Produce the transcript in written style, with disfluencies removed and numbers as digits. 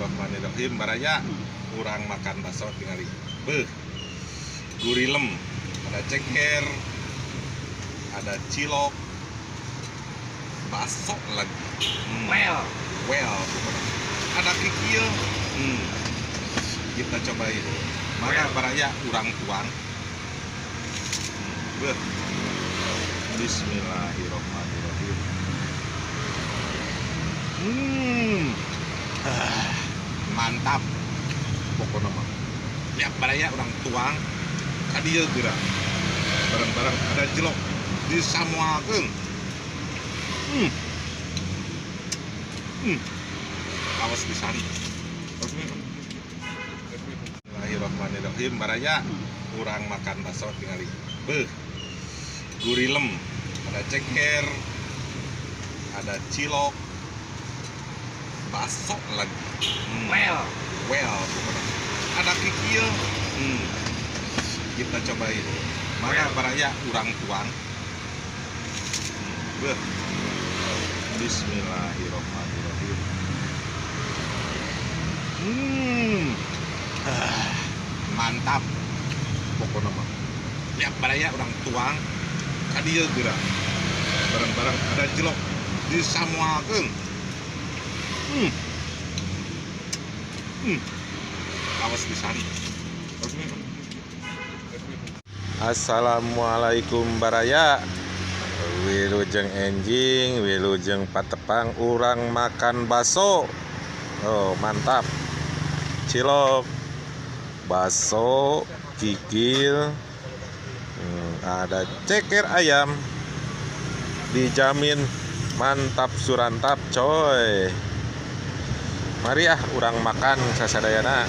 Bismillahirrahmanirrahim. Baraya urang makan bakso tingali. Beuh. Gurilem, ada ceker, ada cilok, bakso lagi. Well, well, ada kikil. Kita cobain. Maka baraya urang tuang. Beuh. Bismillahirrahmanirrahim. Mantap pokoknya mah. Ya baraya urang tuang ka dieu geura. Bareng-bareng ada cilok disamuakeun. Awas disari. Bismillahirrahmanirrahim. Baraya urang makan bakso tingali. Beuh. Gurilem, ada ceker, ada cilok, bakso lagi. Well, well, ada kikil. Kita cobain. Maka baraya urang tuang. Beuh. Bismillahirrahmanirrahim. Mantap pokoknya mah. Ya baraya urang tuang ka dieu geura. Bareng-bareng ada cilok disamuakeun. Awas disari. Assalamualaikum baraya. Wilujeng enjing, wilujeng patepang, urang makan bakso. Oh, mantap. Cilok, bakso, kikil, ada ceker ayam. Dijamin mantap surantap, coy. Mari ah urang makan sasadayana.